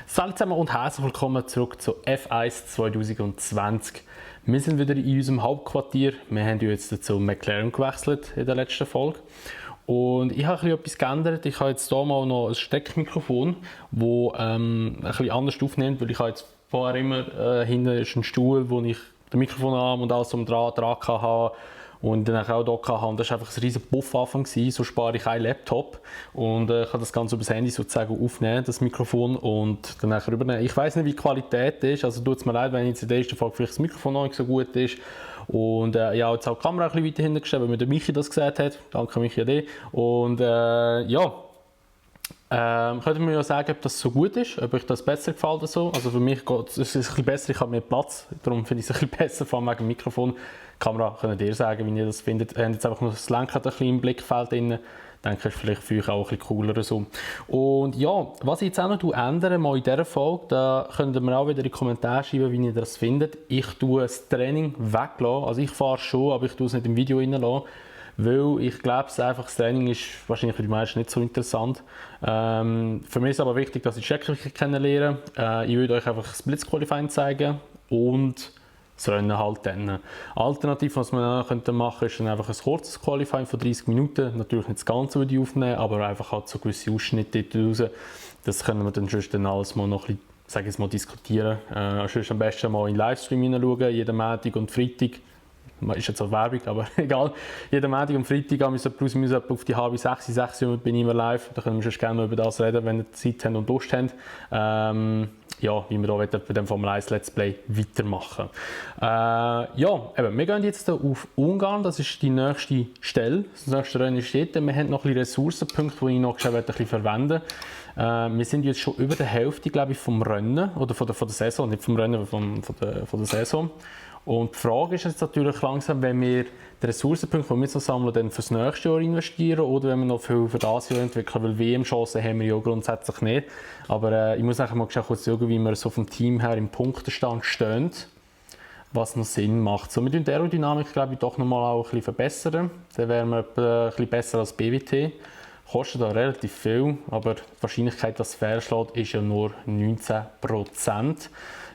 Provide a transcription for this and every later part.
Salut zusammen und herzlich willkommen zurück zu F1 2020. Wir sind wieder in unserem Hauptquartier. Wir haben jetzt zu McLaren gewechselt in der letzten Folge. Und ich habe etwas geändert. Ich habe jetzt hier mal noch ein Steckmikrofon, das ein bisschen anders aufnimmt, weil ich habe jetzt vorher immer hinten ist ein Stuhl, wo ich den Mikrofonarm und alles dran hatte. Und dann auch hier hatte. Und das war einfach ein riesen Puffanfang. So spare ich einen Laptop und kann das Ganze über das Handy sozusagen aufnehmen, das Mikrofon, und dann rübernehmen. Ich weiss nicht, wie die Qualität ist, also tut es mir leid, wenn jetzt in der ersten Folge vielleicht das Mikrofon noch nicht so gut ist. Und ich habe jetzt auch die Kamera ein bisschen weiter hinten gestellt, weil mir der Michi das gesagt hat. Danke Michi an dich. Und ja, könnt ihr mir ja sagen, ob das so gut ist, ob euch das besser gefällt oder so. Also für mich ist es ein bisschen besser, ich habe mehr Platz, darum finde ich es ein bisschen besser, vor allem wegen dem Mikrofon. Die Kamera könnt ihr sagen, wie ihr das findet. Ihr habt jetzt einfach noch das Lenkrad ein bisschen im Blickfeld drin. Ich denke, das ist vielleicht für euch auch ein bisschen cooler so. Und ja, was ich jetzt auch noch ändere, mal in dieser Folge, da könnt ihr mir auch wieder in die Kommentare schreiben, wie ihr das findet. Ich tue das Training weglassen, also ich fahre schon, aber ich tue es nicht im Video reinlassen. Weil ich glaube, das Training ist wahrscheinlich für die meisten nicht so interessant. Für mich ist es aber wichtig, dass ich die Strecke kennenlerne. Ich würde euch einfach das Blitzqualifying zeigen und das Rennen halt dann. Alternativ, was man dann machen könnte, ist dann einfach ein kurzes Qualifying von 30 Minuten. Natürlich nicht das Ganze würde ich aufnehmen, aber einfach halt so gewisse Ausschnitte dort raus. Das können wir dann sonst alles mal noch ein bisschen, diskutieren. Sonst am besten mal in den Livestream hineinschauen, jeden Montag und Freitag. Ist jetzt auch Werbung, aber egal. Jeden Montag und Freitag haben wir plus minus auf die halbe 6 Uhr bin ich immer live. Da können wir schon gerne über das reden, wenn ihr Zeit habt und Lust habt. Ja, wie wir hier bei dem Formel 1 Let's Play weitermachen. Ja, eben, wir gehen jetzt auf Ungarn, das ist die nächste Stelle. Das nächste Rennen steht. Wir haben noch ein bisschen Ressourcenpunkte, die ich noch ein bisschen verwenden möchte. Wir sind jetzt schon über der Hälfte, glaube ich, vom Rennen, oder von der Saison, nicht vom Rennen, von der Saison. Und die Frage ist jetzt natürlich langsam, wenn wir die Ressourcenpunkte, die wir so sammeln, dann für das nächste Jahr investieren oder wenn wir noch viel für das Jahr entwickeln, weil WM-Chancen haben wir ja grundsätzlich nicht. Aber ich muss nachher mal kurz schauen, wie wir so vom Team her im Punktestand stehen, was noch Sinn macht. So, mit der Aerodynamik, glaube ich, doch nochmal auch ein bisschen verbessern. Dann wären wir ein bisschen besser als BWT. Kostet da relativ viel, aber die Wahrscheinlichkeit, dass es fair schlägt, ist ja nur 19%.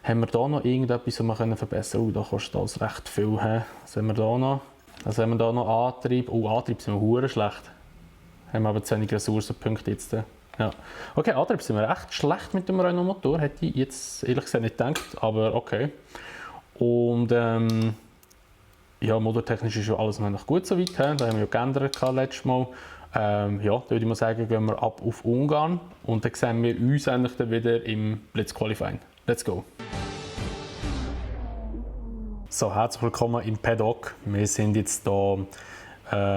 Haben wir da noch irgendetwas, was wir verbessern können? Da kostet das recht viel. Was haben wir da noch? Also haben wir da noch Antrieb. Antrieb sind wir hure schlecht. Haben wir aber zu wenig Ressourcenpunkte jetzt. Ja. Okay, Antrieb sind wir echt schlecht mit dem Renault-Motor. Hätte ich jetzt ehrlich gesagt nicht gedacht, aber okay. Und ja, motortechnisch ist ja alles noch gut so weit. Da haben wir ja geändert letztes Mal. Ja, da würde ich mal sagen, gehen wir ab auf Ungarn und dann sehen wir uns eigentlich dann wieder im Blitzqualifying. Let's go! So, herzlich willkommen im Paddock. Wir sind jetzt hier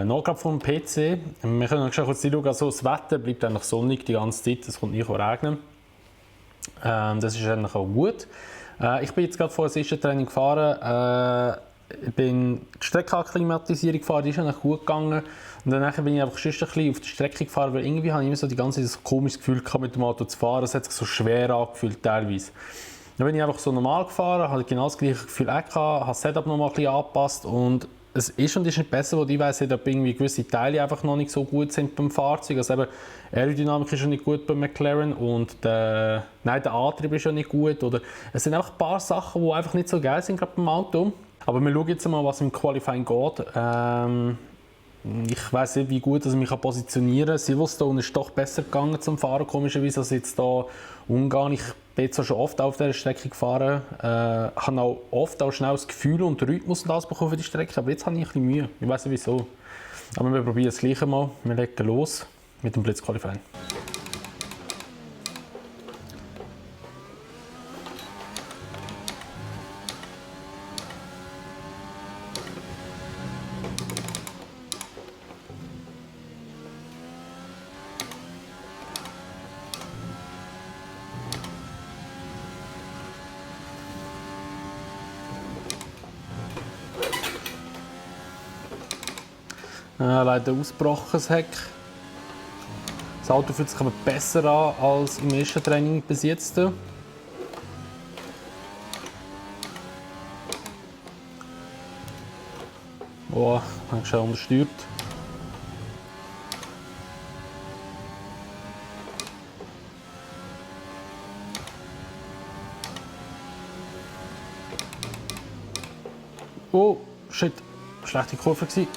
noch gerade vom PC. Wir können schon kurz schauen, also das Wetter bleibt eigentlich sonnig die ganze Zeit, es kommt nicht regnen. Das ist eigentlich auch gut. Ich bin jetzt gerade vor das erste Training gefahren. Ich bin die Streckenakklimatisierung gefahren, die ist eigentlich gut gegangen. Und dann bin ich einfach schon ein bisschen auf die Strecke gefahren, weil irgendwie habe ich immer so die ganze Zeit so ein komisches Gefühl gehabt, mit dem Auto zu fahren. Es hat sich so schwer angefühlt teilweise. Dann bin ich einfach so normal gefahren, hatte genau das gleiche Gefühl auch gehabt, habe das Setup noch mal ein bisschen angepasst und es ist und ist nicht besser, weil ich weiss, ob irgendwie gewisse Teile einfach noch nicht so gut sind beim Fahrzeug. Also eben, Aerodynamik ist schon nicht gut beim McLaren und der Antrieb ist schon nicht gut. Oder es sind einfach ein paar Sachen, die einfach nicht so geil sind gerade beim Auto. Aber wir schauen jetzt mal, was im Qualifying geht. Ich weiss nicht, wie gut ich mich positionieren kann. Silverstone ist doch besser gegangen zum Fahren, komischerweise, als jetzt hier Ungarn. Ich bin jetzt schon oft auf dieser Strecke gefahren, habe auch oft auch schnell das Gefühl und den Rhythmus und das bekommen für die Strecke, aber jetzt habe ich ein bisschen Mühe. Ich weiss nicht wieso. Aber wir probieren das gleiche mal. Wir legen los mit dem Blitzqualifying. Leider ausgebrochen, das Heck. Das Auto fühlt sich aber besser an als im ersten Training bis jetzt. Oh, ich habe schon untersteuert. Oh, shit. Schlechte Kurve gewesen.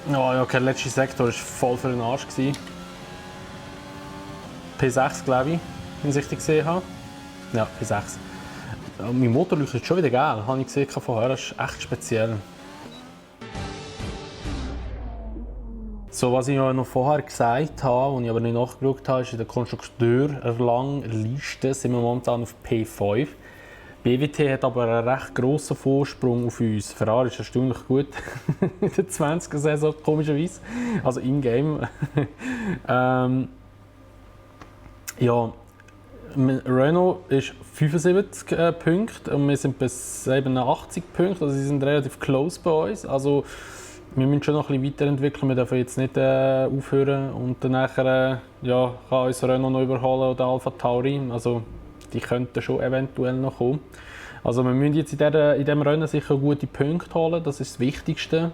Oh ja, okay, der letzte Sektor war voll für den Arsch. P6, glaube ich, wenn ich richtig gesehen habe. Ja, P6. Mein Motor leuchtet schon wieder geil, habe ich gesehen vorher. Das ist echt speziell. So, was ich noch vorher gesagt habe, und ich aber nicht nachgeschaut habe, ist in der Konstrukteurerlangliste sind wir momentan auf P5. BWT hat aber einen recht grossen Vorsprung auf uns. Ferrari ist erstaunlich gut in der 20er Saison, komischerweise. Also in-game. Ja, Renault ist 75 Punkte und wir sind bei 87 Punkten. Also sie sind relativ close bei uns. Also wir müssen schon noch ein bisschen weiterentwickeln. Wir dürfen jetzt nicht aufhören und dann nachher, ja, kann uns Renault noch überholen oder Alpha Tauri. Also die könnten schon eventuell noch kommen. Also wir müssen jetzt in diesem Rennen sicher gute Punkte holen, das ist das Wichtigste.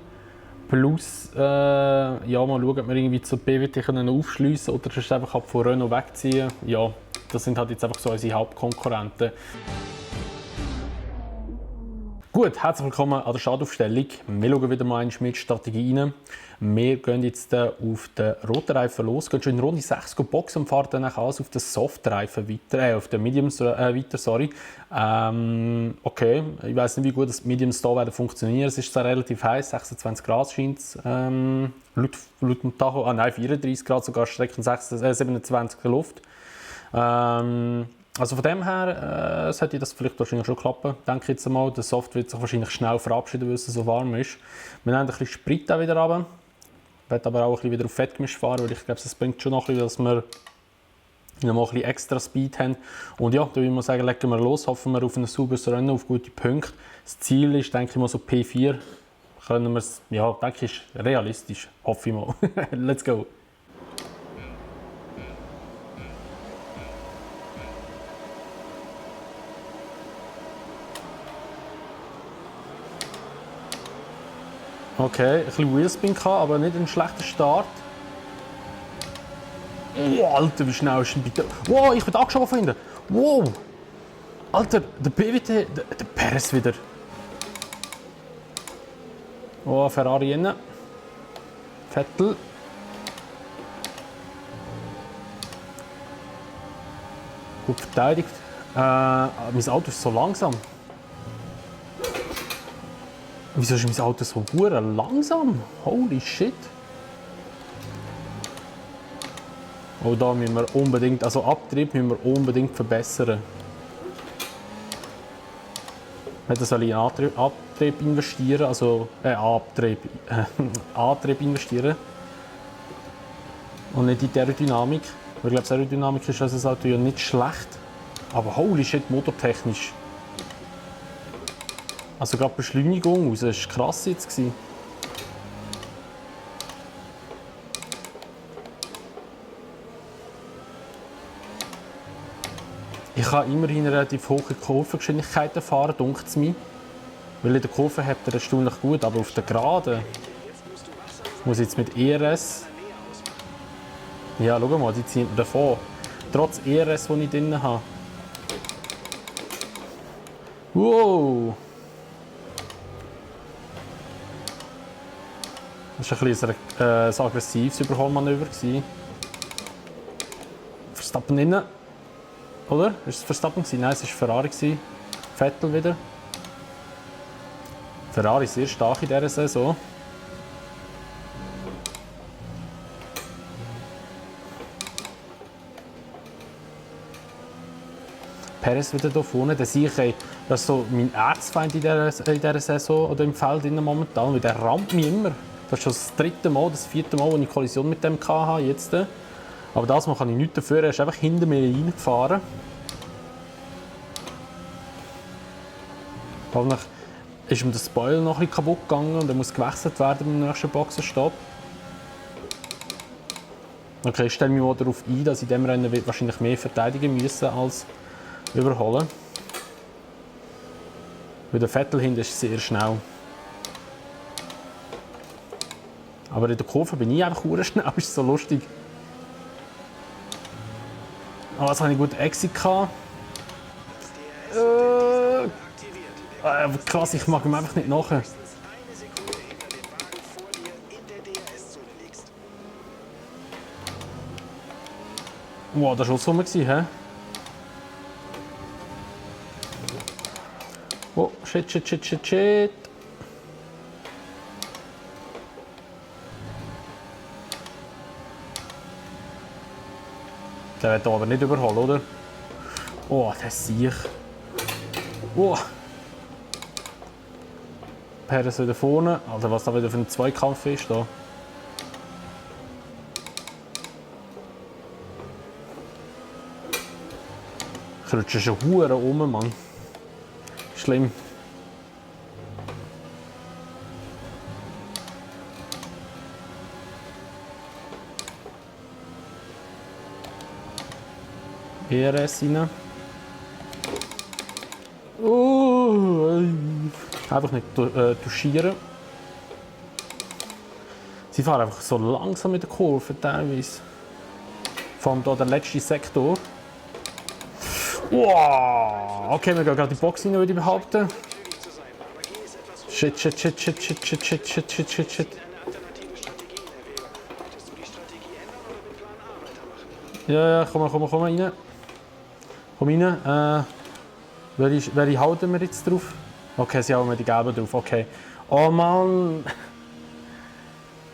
Plus, ja, mal schauen, ob wir irgendwie zur BWT aufschliessen oder sonst einfach von Renault wegziehen. Ja, das sind halt jetzt einfach so unsere Hauptkonkurrenten. Gut, herzlich willkommen an der Startaufstellung. Wir schauen wieder mal mit Strategie rein. Wir gehen jetzt auf den roten Reifen los, gehen schon in Runde 6 boxen und fahren dann alles auf den Soft-Reifen weiter, auf den Mediums weiter, sorry. Okay, ich weiß nicht, wie gut das Mediums hier werden funktionieren. Es ist zwar relativ heiß, 26 Grad scheint es, laut dem Tacho, nein, 34 Grad, sogar Strecken 27 der Luft. Also von dem her sollte das vielleicht wahrscheinlich schon klappen, denke ich jetzt einmal. Der Soft wird sich wahrscheinlich schnell verabschieden, weil es so warm ist. Wir nehmen ein bisschen Sprit auch wieder runter. Ich werde aber auch ein bisschen wieder auf Fettgemisch fahren, weil ich glaube, es bringt schon noch ein bisschen, dass wir noch mal ein bisschen extra Speed haben. Und ja, da würde ich sagen, legen wir los. Hoffen wir auf ein sauberes Rennen, auf gute Punkte. Das Ziel ist, denke ich mal, so P4. Können wir es, ja, denke ich, ist realistisch. Hoffe ich mal. Let's go! Okay, ein bisschen Wheelspin gehabt, aber nicht ein schlechter Start. Oh, Alter, wie schnell ist denn bitte? Wow, ich bin angeschoben von hinten. Wow! Alter, der BWT, der Perez wieder. Oh, Ferrari innen. Vettel. Gut verteidigt. Mein Auto ist so langsam. Wieso ist mein Auto so gut langsam? Holy shit! Oh, da müssen wir unbedingt, also Abtrieb müssen wir unbedingt verbessern. Da soll ich in Abtrieb investieren, also Antrieb investieren. Und nicht in die Aerodynamik. Weil ich glaube, die Aerodynamik ist also das Auto ja nicht schlecht. Aber holy shit, motortechnisch. Also gerade Beschleunigung, das war krass jetzt. Ich kann immerhin relativ hohe Kurvengeschwindigkeiten fahren, denkt es mir. Weil in der Kurve hat er erstaunlich gut, aber auf der Geraden muss ich jetzt mit ERS. Ja, schau mal, die ziehen davon. Trotz ERS, das ich drin habe. Wow! Das war ein aggressives Überholmanöver. Verstappen innen. Oder? Ist es Verstappen? Nein, es war Ferrari. Vettel wieder. Ferrari sehr stark in dieser Saison. Perez wieder hier vorne. Das ist so mein Erzfeind in dieser Saison oder im Feld momentan. Weil der rammt mich immer. Das ist schon das dritte Mal, das vierte Mal, als ich Kollision mit dem hatte. Jetzt. Aber das Mal kann ich nichts dafür. Er ist einfach hinter mir reingefahren. Hoffentlich ist ihm der Spoiler noch ein bisschen kaputt gegangen und er muss gewechselt werden beim nächsten Boxenstopp. Okay, ich stelle mich mal darauf ein, dass ich in diesem Rennen wahrscheinlich mehr verteidigen müssen als überholen. Weil der Vettel hinten ist sehr schnell. Aber in der Kurve bin ich einfach schnell, das ist so lustig. Aber jetzt habe ich gut Exit gehabt. Krass, ich mag ihm einfach nicht nachher. Wow, das war schon so, hä? Oh, shit. Der wird aber nicht überholen, oder? Oh, der sehe ich. Oh. Perez wieder vorne. Also was da wieder für ein Zweikampf ist. Da. Ich rutsche schon hure um, Mann. Schlimm. ERS rein. Einfach nicht touchieren. Sie fahren einfach so langsam mit der Kurve teilweise. Vor allem hier der letzte Sektor. Wow. Okay, wir gehen gerade in die Box rein, würde ich behaupten. Shit. Ja, komm rein. Komm rein. Welche halten wir jetzt drauf? Okay, sie haben die gelben drauf. Okay. Oh Mann!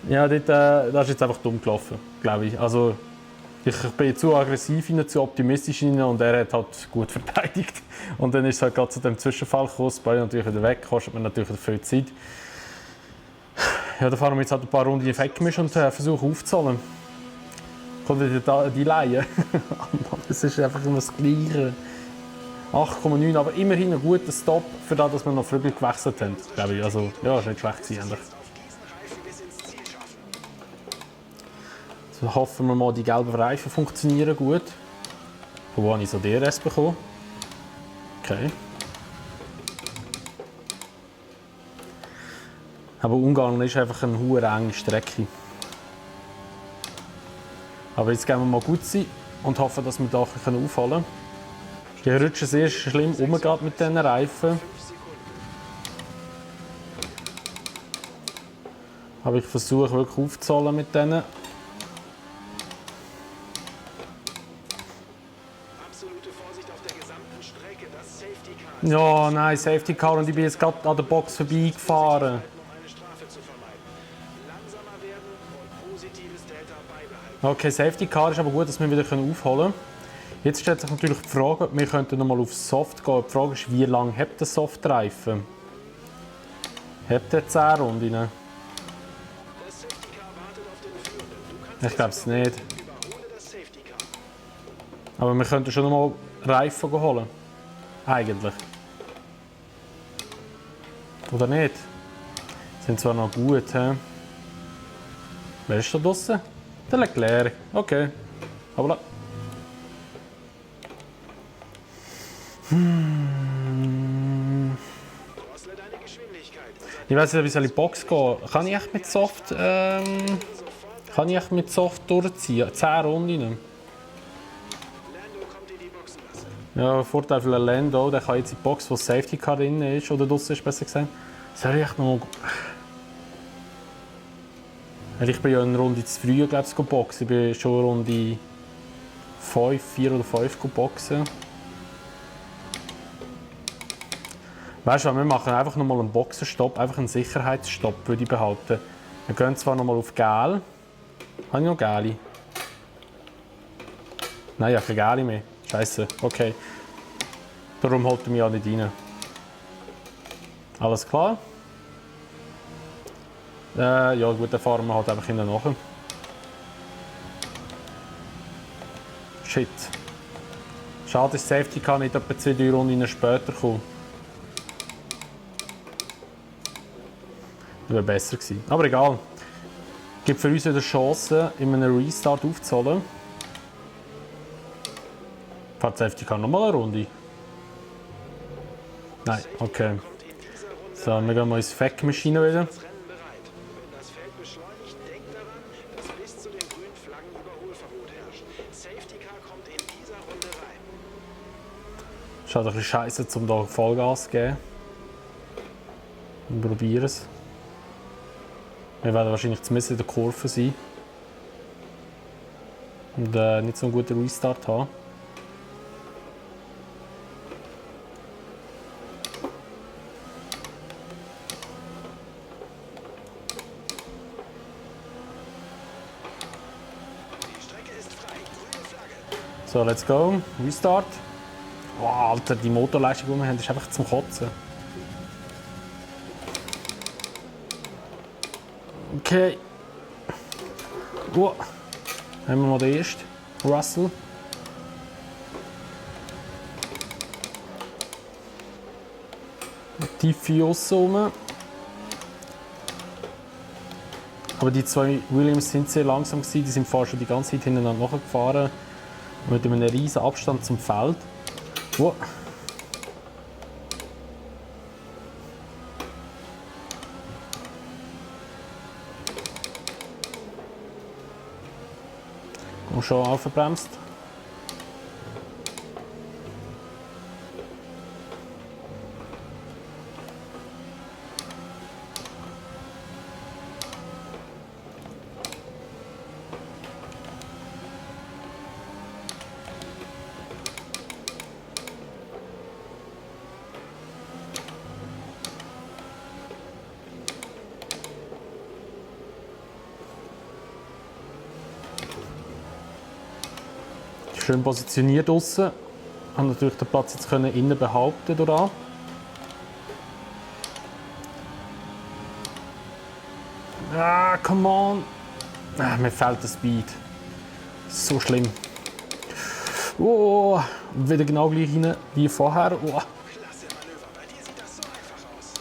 Ja, das ist jetzt einfach dumm gelaufen, glaube ich. Also, ich bin zu aggressiv rein, zu optimistisch rein und er hat halt gut verteidigt. Und dann ist es halt gerade zu dem Zwischenfall gekommen. Das Ball natürlich wieder weg, kostet mir natürlich viel Zeit. Ja, da fahren wir jetzt halt ein paar Runden weggemisch und versuchen aufzuholen. Kommt wieder die Laie. Das ist einfach immer das Gleiche. 8,9, aber immerhin ein guter Stop für das, dass wir noch Flügel gewechselt haben, glaube ich. Also, ja, ist nicht schlecht gewesen. So hoffen wir mal, die gelben Reifen funktionieren gut. Von wo habe ich so DRS bekommen? Okay. Aber Ungarn ist einfach eine hure enge Strecke. Aber jetzt gehen wir mal gut sein und hoffen, dass wir da aufholen können. Die rutschen sehr schlimm umgeht mit diesen Reifen. Aber ich versuche wirklich aufzuholen mit denen. Ja, nein, Safety Car und ich bin jetzt gerade an der Box vorbeigefahren. Okay, Safety Car ist aber gut, dass wir wieder aufholen können. Jetzt stellt sich natürlich die Frage, ob wir noch mal auf Soft gehen. Die Frage ist, wie lange hat der Softreifen? Hat der 10 Runden? Ich glaube es nicht. Aber wir könnten schon noch mal Reifen holen. Eigentlich. Oder nicht? Sind zwar noch gut. He? Wer ist da draussen? Der Leclerc. Okay. Aber ich weiß nicht, wie soll ich in die Box gehen. Kann ich echt mit Soft, durchziehen? 10 Runden. Ja, Vorteil für Lando, der kann jetzt in die Box, wo Safety Car drin ist, oder draussen ist, besser gesagt. Soll ich echt noch... Ich bin ja in Runde zu früh, glaube ich, boxen. Ich bin schon Runde 4 oder 5 boxen. Weißt du, wir machen einfach nochmal einen Boxenstopp, einfach einen Sicherheitsstopp, würde ich behaupten. Wir gehen zwar nochmal auf Gel. Habe ich noch Geli? Nein, ich habe keine Geli mehr. Scheiße, okay. Darum holt er mich auch nicht rein. Alles klar? Ja gut, dann fahren wir halt einfach hinten nach. Shit. Schade, dass Safety Car nicht etwa 2-3 Runden später kommen. Das wäre besser gewesen. Aber egal. Es gibt für uns wieder Chancen, in einem Restart aufzuholen. Fährt Safety Car nochmal eine Runde? Nein, okay. So, wir gehen mal ins Fact-Maschine wieder. halt ein bisschen scheiße, um hier Vollgas zu geben. Wir probieren es. Wir werden wahrscheinlich zumindest in der Kurve sein. Und nicht so einen guten Restart haben. So, let's go. Restart. Wow, Alter, die Motorleistung, die wir haben, ist einfach zum Kotzen. Okay. Oh. Haben wir mal den ersten. Russell. Tiefe Aussen rum. Aber die zwei Williams sind sehr langsam gewesen. Die sind fast schon die ganze Zeit hintereinander nachgefahren. Mit einem riesen Abstand zum Feld. Oh. Und schon aufgebremst. Schön positioniert außen. Haben natürlich den Platz jetzt innen behaupten durch. Ah, come on! Ah, mir fehlt der Speed. So schlimm. Oh, wieder genau gleich rein wie vorher. Oh. Klasse Manöver, bei dir sieht das so einfach aus.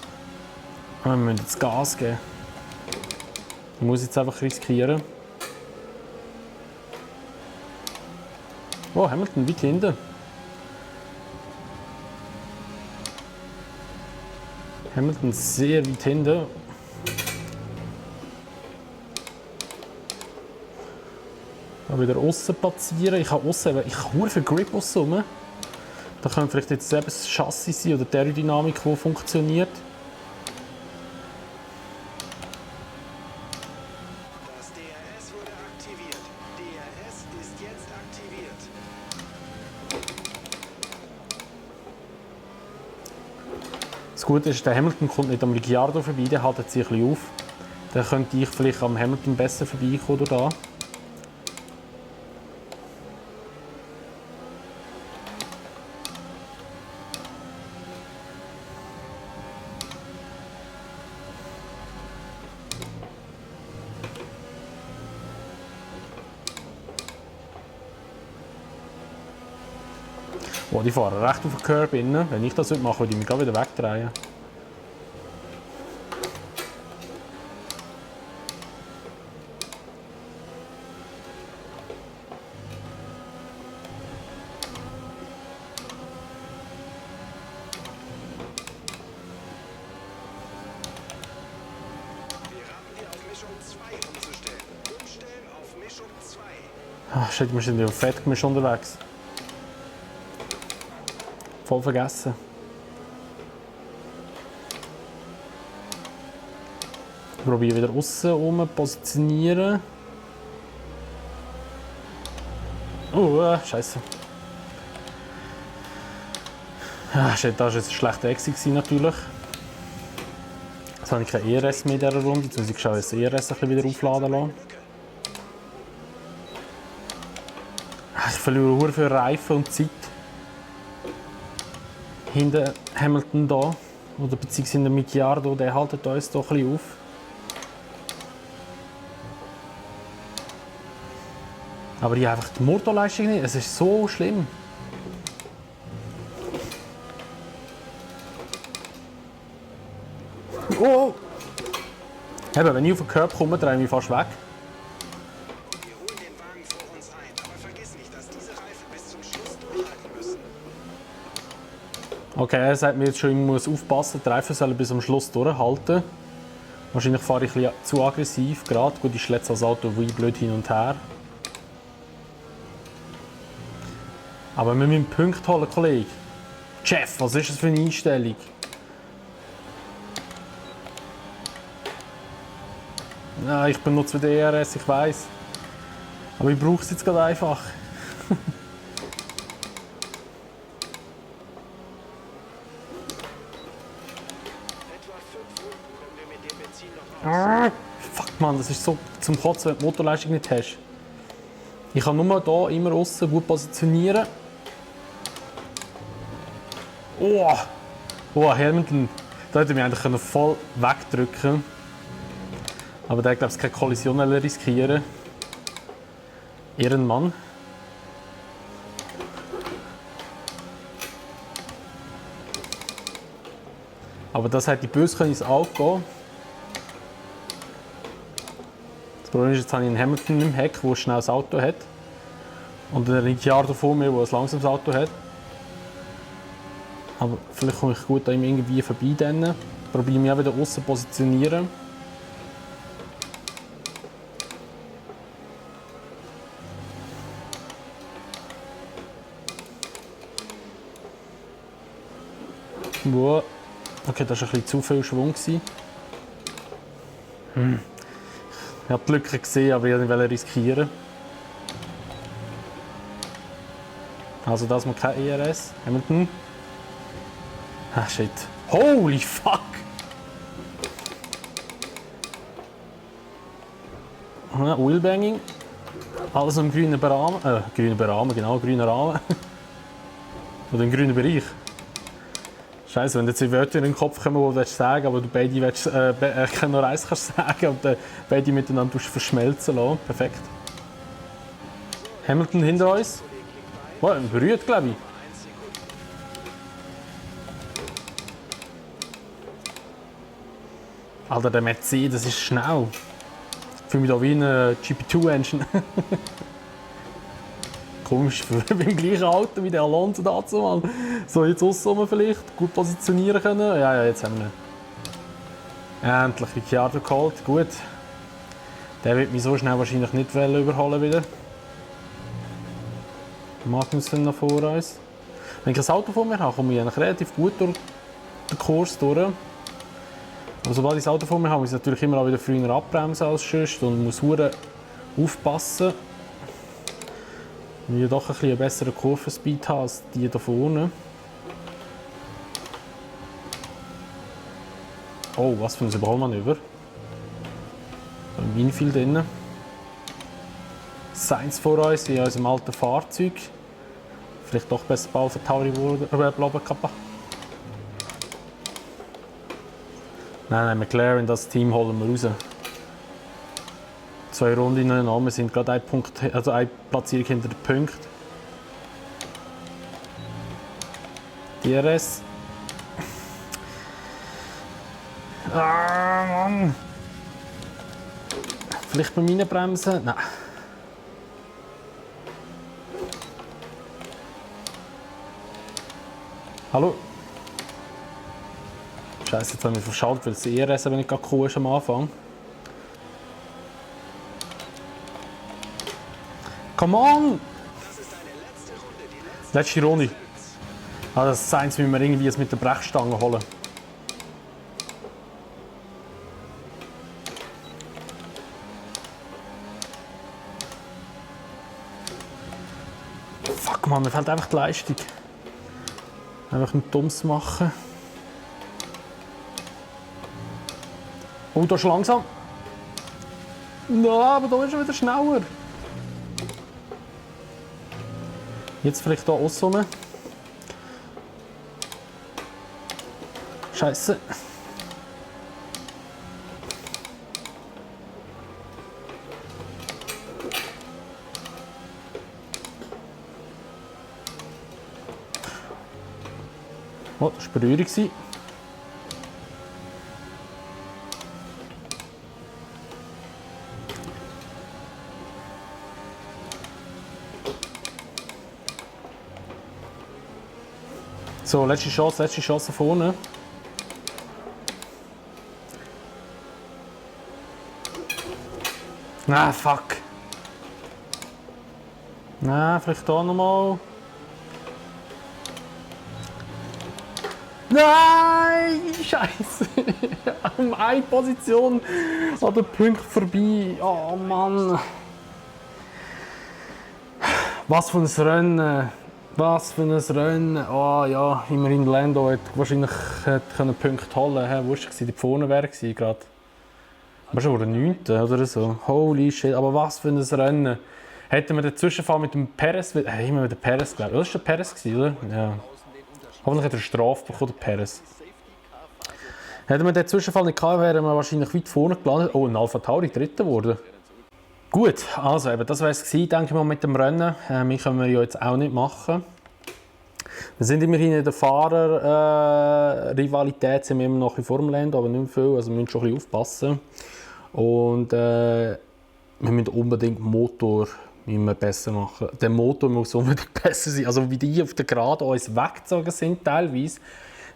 Wir müssen jetzt Gas geben. Ich muss jetzt einfach riskieren. Oh, Hamilton weit hinten. Hamilton sehr weit hinten. Wieder außen platzieren. Ich habe außen, ich habe viel Grip außen rum. Da könnte vielleicht jetzt eben das Chassis sein oder die Aerodynamik, die funktioniert. Das DRS wurde aktiviert. DRS ist jetzt aktiviert. Das Gute ist, der Hamilton kommt nicht am Ricciardo vorbei, der hält sich ein bisschen auf. Dann könnte ich vielleicht am Hamilton besser vorbeikommen durch da. Oh, die fahren recht auf den Curb innen. Wenn ich das mache, würde ich mich gerade wieder wegdrehen. Wir raten dir auf Mischung 2 umzustellen. Umstellen auf Mischung 2. Ach, shit, wir sind ja auf Fettgemisch unterwegs. Voll vergessen. Ich probiere wieder außen rum positionieren. Oh, Scheiße. Ah, shit, das war jetzt ein schlechter Exit natürlich. Jetzt habe ich kein ERS mehr in dieser Runde. Jetzt muss ich schauen, das ERS ein bisschen wieder aufladen lassen. Ich verliere sehr viel Reifen und Zeit. Hinter Hamilton da, oder beziehungsweise der Ricciardo, der haltet uns doch ein bisschen auf. Aber ich habe einfach die Motorleistung nicht, es ist so schlimm. Oh! Eben, wenn ich auf den Curb komme, drehe ich mich fast weg. Wir holen den Wagen vor uns ein, aber vergiss nicht, dass diese Reifen bis zum Schluss durchhalten müssen. Okay, er sagt mir jetzt schon, ich muss aufpassen, die Reifen sollen bis zum Schluss durchhalten. Wahrscheinlich fahre ich ein bisschen zu aggressiv gerade. Gut, ich schläge das Auto wie blöd hin und her. Aber wir müssen Punkte holen, Kollege. Jeff, was ist das für eine Einstellung? Ja, ich benutze wieder ERS, ich weiß. Aber ich brauche es jetzt gerade einfach. Etwa 5 Runden können wir mit dem Benzin noch aus. Fuck man, das ist so zum Kotzen, wenn du die Motorleistung nicht hast. Ich kann nur hier immer außen gut positionieren. Oh, oh Hamilton. Da hätte ich mich eigentlich voll wegdrücken können. Aber der glaube ich keine Kollision riskieren. Ehrenmann. Aber das hat die böse ins Auge gehen. Das Problem ist, jetzt habe ich einen Hamilton im Heck, der ein schnelles Auto hat. Und einen Ricciardo vor mir, der ein langsames Auto hat. Aber vielleicht komme ich gut an ihm irgendwie vorbei. Dann. Probiere mich auch wieder außen positionieren. Wow. Okay, das war ein bisschen zu viel Schwung. Ich habe die Lücke gesehen, aber ich wollte nicht riskieren. Also das mal kein ERS. Hamilton. Ah, shit. Holy fuck! Wheelbanging. Alles im grünen Rahmen. Grüner Rahmen, genau, grüner Rahmen. Oder im grünen Bereich. Scheiße, wenn jetzt die Wörter in den Kopf kommen, die du sagen willst, aber du beide willst, nur eins kannst sagen und dann beide miteinander verschmelzen lassen. Perfekt. Hamilton hinter uns. Oh, berührt, glaube ich. Alter, der Mercedes ist schnell. Ich fühle mich da wie eine GP2-Engine. Komisch, beim gleichen Auto wie der Alonso dazu mal. So, jetzt aussen vielleicht, gut positionieren können. Ja, jetzt haben wir ihn. Endlich Ricciardo geholt, gut. Der wird mich so schnell wahrscheinlich nicht überholen wieder. Magnussen noch vor uns. Wenn ich ein Auto vor mir habe, komme ich eigentlich relativ gut durch den Kurs durch. Aber sobald ich das Auto vor mir habe, muss ich natürlich immer auch wieder früher abbremsen als sonst und muss sehr aufpassen. Weil ich doch ein bisschen besseren Kurvenspeed habe als die hier vorne. Oh, was für ein Überholmanöver. Im Infield drin. Sainz vor uns in unserem alten Fahrzeug. Vielleicht doch besser bei Alpha Tauri bleiben kappa. Nein, McLaren, das Team holen wir raus. 2 Runden wir sind gerade eine Platzierung hinter den Punkt. DRS. Ah, Mann! Vielleicht bei meinen Bremsen? Nein. Hallo? Scheiße, jetzt haben wir verschaltet, weil das ERS aber nicht gekommen ist am Anfang. Come on! Das ist deine letzte Runde, die Letzte Runde. Ah, das Sainz müssen wir irgendwie mit der Brechstange holen. Fuck man, mir fehlt einfach die Leistung. Einfach nicht dummes machen. Oh, da ist langsam. Nein, aber da ist er wieder schneller. Jetzt vielleicht hier außen. Scheiße. Oh, das war Berührung. So, letzte Chance vorne. Ah, fuck. Na, vielleicht hier nochmal. Nein! Scheiße! Um eine Position an der Punkt vorbei. Oh Mann! Was für ein Rennen! Was für ein Rennen! Oh ja, immerhin Lando hat wahrscheinlich Punkte holen können. Wo war er? Die vorne wäre gerade. Aber schon der 9. oder so. Holy shit, aber was für ein Rennen! Hätten wir den Zwischenfall mit dem Perez, immer mit dem Perez geglaubt. Das war der Perez, oder? Ja. Hoffentlich hat er eine Strafe bekommen, der Perez. Hätten wir den Zwischenfall nicht gehabt, wären wir wahrscheinlich weit vorne gelandet. Oh, ein Alpha Tauri, Dritter geworden. Gut, also eben, das war es gewesen, denke ich mal, mit dem Rennen. Wir können wir ja jetzt auch nicht machen. Wir sind immerhin in der Fahrer-Rivalität, sind wir immer noch in Formel Lando, aber nicht mehr viel, also wir müssen schon ein bisschen aufpassen. Und wir müssen unbedingt den Motor besser machen. Der Motor muss unbedingt besser sein. Also wie die auf der Gerade uns weggezogen sind teilweise,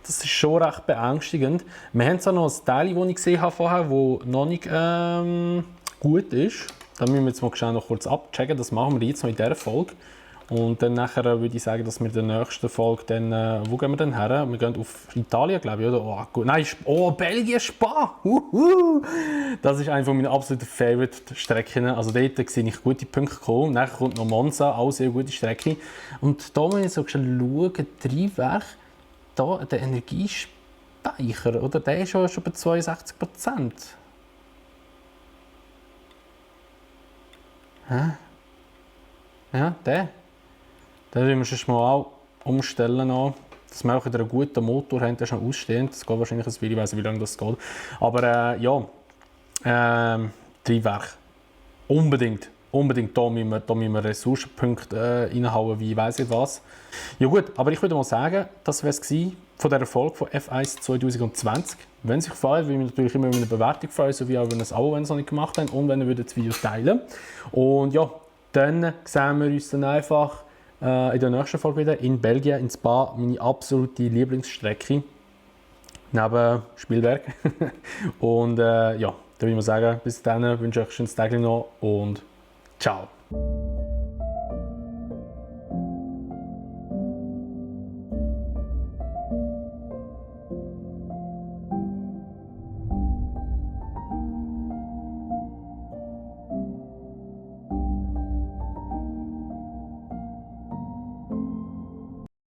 das ist schon recht beängstigend. Wir haben zwar noch ein Teil, das ich gesehen habe vorher, das noch nicht gut ist. Da müssen wir jetzt mal schnell noch kurz abchecken. Das machen wir jetzt noch in dieser Folge. Und dann nachher würde ich sagen, dass wir in der nächsten Folge dann, wo gehen wir denn her? Wir gehen auf Italien, glaube ich, oder? Oh, gut. Nein, Belgien, Spa! Das ist eine meiner absoluten Favorite-Strecken. Also dort sehe ich gute Punkte kommen. Nachher kommt noch Monza, auch sehr gute Strecke. Und da muss ich so schauen, Triebwerk, da der Energiespeicher, oder? Der ist schon bei 62%. Hä? Ja, der. Den müssen wir schon mal auch umstellen, dass wir auch wieder einen guten Motor haben, der schon ausstehend. Das geht wahrscheinlich ein Weile, ich weiss nicht, wie lange das geht. Aber ja, Triebwerk. Unbedingt. Unbedingt, da müssen wir Ressourcenpunkte reinhauen, wie ich weiss nicht was. Ja gut, aber ich würde mal sagen, das wäre es von dieser Folge von F1 2020. Wenn es euch gefallen, würde ich mich natürlich immer über eine Bewertung freuen, sowie auch über ein Abo, wenn ihr es noch nicht gemacht habt, und wenn ihr das Video teilen. Und ja, dann sehen wir uns dann einfach in der nächsten Folge wieder in Belgien, in Spa, meine absolute Lieblingsstrecke neben Spielberg. Und ja, dann würde ich mal sagen, bis dann, wünsche ich euch ein schönes Tag noch und ciao.